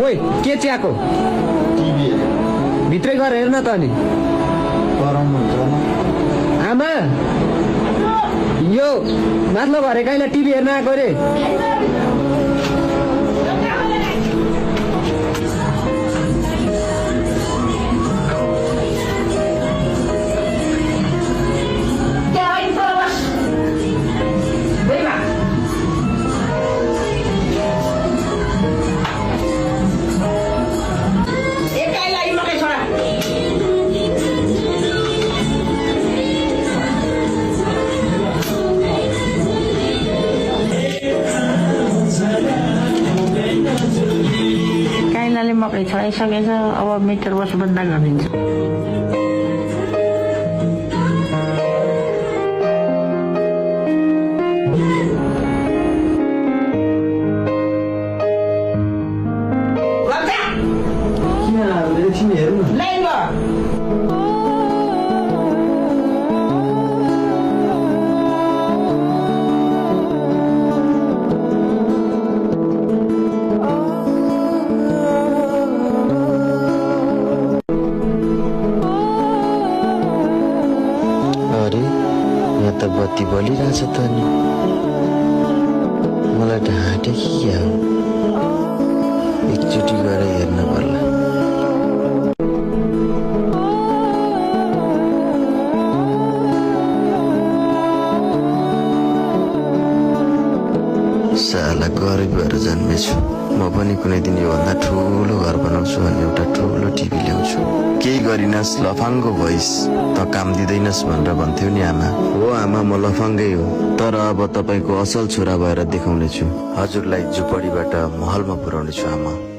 ओइ के चियाको टिभी भित्रै गएर हेर्न त अनि गरम हुन्छ आमा यो माथलो घरे कहिले टिभी हेर्न आएको रे काइलाले मकै छाइसकेछ अब मिटर बस बन्द गरिदिन्छ एकछिन हेर्नु अरे यहाँ त बत्ती बलिरहेछ त नि मलाई ढाँटे कि क्या हो एकचोटि गएर हेर्न पर्ला साला गरिब भएर जन्मेछु म पनि कुनै दिन योभन्दा ठुलो घर बनाउँछु अनि एउटा ठुलो टिभी ल्याउँछु केही गरिनस् लफाङ्गो भइस त काम दिँदैनस् भनेर भन्थ्यो नि आमा हो आमा म लफाङ्गै हो तर अब तपाईँको असल छोरा भएर देखाउनेछु हजुरलाई झुपडीबाट महलमा पुर्याउनेछु आमा